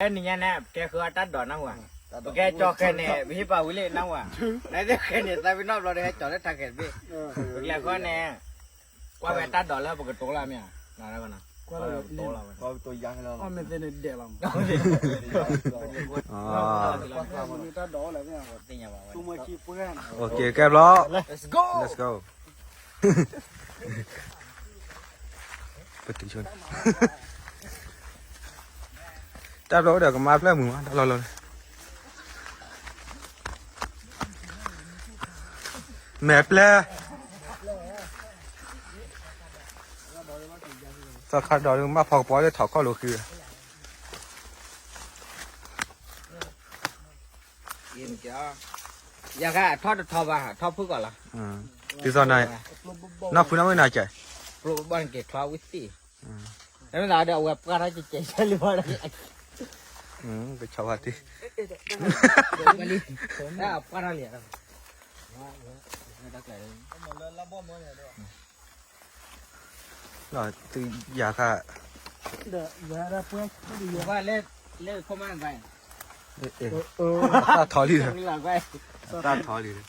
နံၤညါန့ၣ် ပကဲဃုအတၢ်ဒိးနၢ်ဟူဧါ, ပကဲကၠီဃဲန့ၣ် ပဟ့ၣ်ပှၤဝံၤလံနၢ်ဟူဧါ, နသ့ၣ်ဃဲန့ၣ် သးပ့ၤနီၣ်ဘျီဒီးဟဲကၠီလၢထးဃဲတဘ့ၣ်, ပကလဲၤဃီန့ၣ် ကွၢ်ဝဲတၢ်ဒိးလၢပကတိၤလၢမ့ၢ်ဧါ, ကွၢ်ဝဲတၢ်ဒိးလၢ မ့ၢ်သ့န့ၣ်ဒဲးလီၤမး, တၢ်ဒိးလၢ ကဲဘျီ တၢ်ဘျီအိၣ်ဒီးကမါဖျၢၣ်မုာ်မး တၢ်လီၢ်လီၢ်န့ၣ်, မဲာ်ပျဲၢ်, သီခါဒီးမၢ်ဖီကပီၤလၢထီၣ်ခီၣ်လိာ်ဃံ, ယၤဃါအထီၣ်တထီဘၣ် အထီၣ်ဖုၣ်ကီးလီၤ, တုၤသီနၤ, နီၢ်ဖုနီၢ်မုၣ်နၤကဲ, ပျိဘၣ်နက့ၤချီဝံသ့ၣ်, မ့ၢ်သးဒီးအဝဲပှၢ်ထီၣ်ကဲကဲဆၢလံဘၣ်ဒီး, ကဆီဝါတ့ၢ်, ပှၢ်ထီၣ်လံ, သုယၤဃါ, လၢခိၣ်မၢ်ဘၣ်, တၢ်ထီလံ, တၢ်ထီလံ,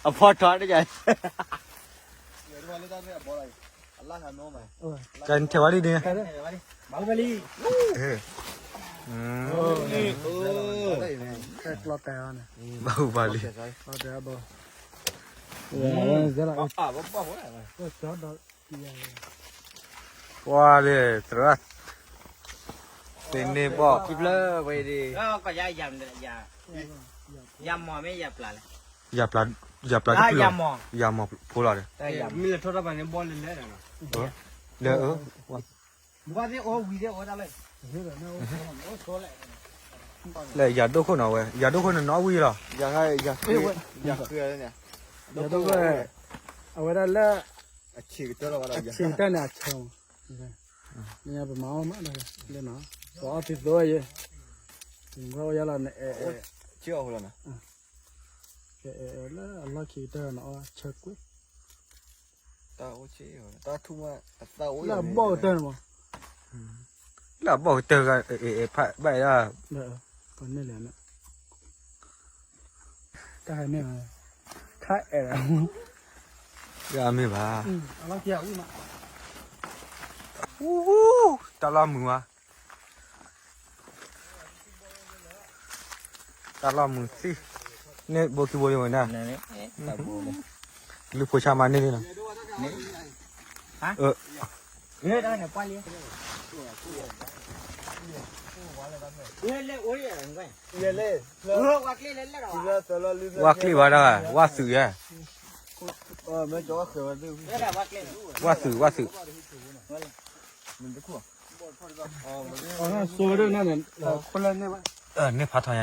အဖီထီတယၤ, ကဲနထဲဝဲလံန့ၣ်, ဘၣ်ဘၣ်လံ, ဘၣ်ဘၣ်လံ, ဘၣ်ဘၣ်လံ, ပှၤလၢသရၣ်, သ့န့ၢ်ဘီၣ်, ယၤမီၢ်မ့ၢ်ယၤပျးလဲၣ်, ယၤပျးတဖုလီၤ, ယၤမီၢ်ဖိလီၤဒီး, မ့ၢ်လဲၤထီၣ်တၢ်ပှၤန့ၣ်ဘီၣ်လဲၤလဲၤဒီး, လဲၤ, လၢယၤဒိၣ်ခိၣ်နီၤဝဲ ယၤဒိၣ်ခိၣ်န့ၣ်နီၣ်ဝံၤလီၤ, ယၤဃု, ယၤဃု, အဝဲဒၣ်လၢ, အဆံးကတၢၢ်န့ၣ် အဆၢမး, မ့ၢ်ပမၤအီၣ်မးဒီး, ပအီၣ်သံသိယဲ, ဘၣ်အိၣ်ယၤလီၤ, လၢအလီၢ်ခံကတၢၢ်န့ၣ်အီၣ်ဆၢကွံာ်, လၢအဘီၣ်ကတၢၢ်န့ၣ်မး, လၢအဘီၣ်ကတၢၢ်ဂၤ, ဖးဘၣ်ယၤ, ပန့ၣ်လဲၣ်, တၢ်ဟဲမ့ၢ်, ထါအဲၣ်, တၢ်မ့ၢ်ဘၣ်, တၢ်လီၢ်မုာ်ဝဲ, တၢ်လီၢ်မုာ်သံ, န့ၣ်ဘိခံဘိယဝဲဒၣ်, လုၢ်ဖိဆါမးန့ၣ်လံနီၤ, ဝၣ်ကျ့ၣ်ဘၣ်တၢ်, ဝၣ်သုးယဲ, ဝၣ်သုး, ဝၣ်သုး, န့ၣ်ဖးထီ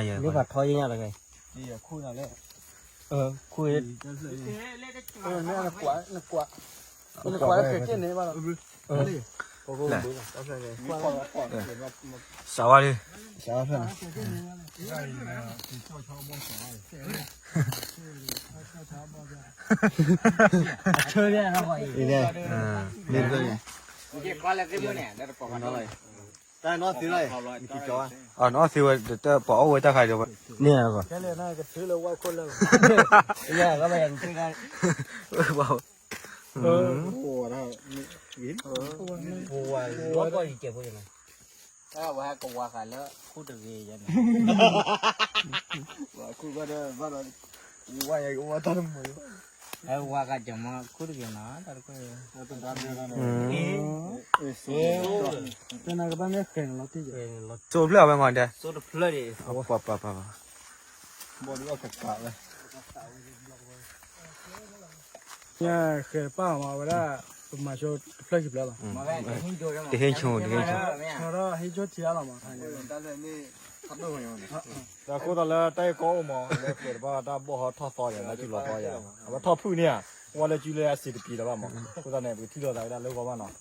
ညါယဲ, စးဝါလံ, နအီၣ်သ့ဝဲတပှၤအီၣ်ဝဲတၢ်ခါဒီး, န့ၣ်, ဝၤဃးကမၤခူၣ်တဂ့ၤနီၤ, တနၤကဘၣ်မ့ၢ်ဃဲၤန့ၣ်လီၤတံၢ်, စိဖျၢၣ်အဝဲမၤဒဲး, ပှၤပှၤပှၤပှၤ, ညါဃဲၤတပၢ်မး အဝဲဒၣ်, ပမၤဆိတဖျၢၣ်ခံဖျၢၣ်လီၤ, တဟ့ၣ်ဆိ တဟ့ၣ်ဆိ, ဆၢထီၣ်ဟ့ၣ်ဆိထံအါလီၤမး, တၢ်ဃိသးလၢတၢ်အံၤကီအိၣ်မး လၢပျဲၢ်တဘၣ်တၢ်ဘီၣ်ဟီထီၣ်သီယၤ လၢစုလီၤသီယၤ, အဝဲထီၣ်ဖုၣ်န့ၣ်ဧါ, ဝဲလၢစုလၢအစံးတပံၤလၢၤဘၣ်မး, အဃိသတးန့ၣ် ပကထံၣ်လိာ်သးဝဲဒၣ်လၢဂီၢ်ဘၣ်နီၤ.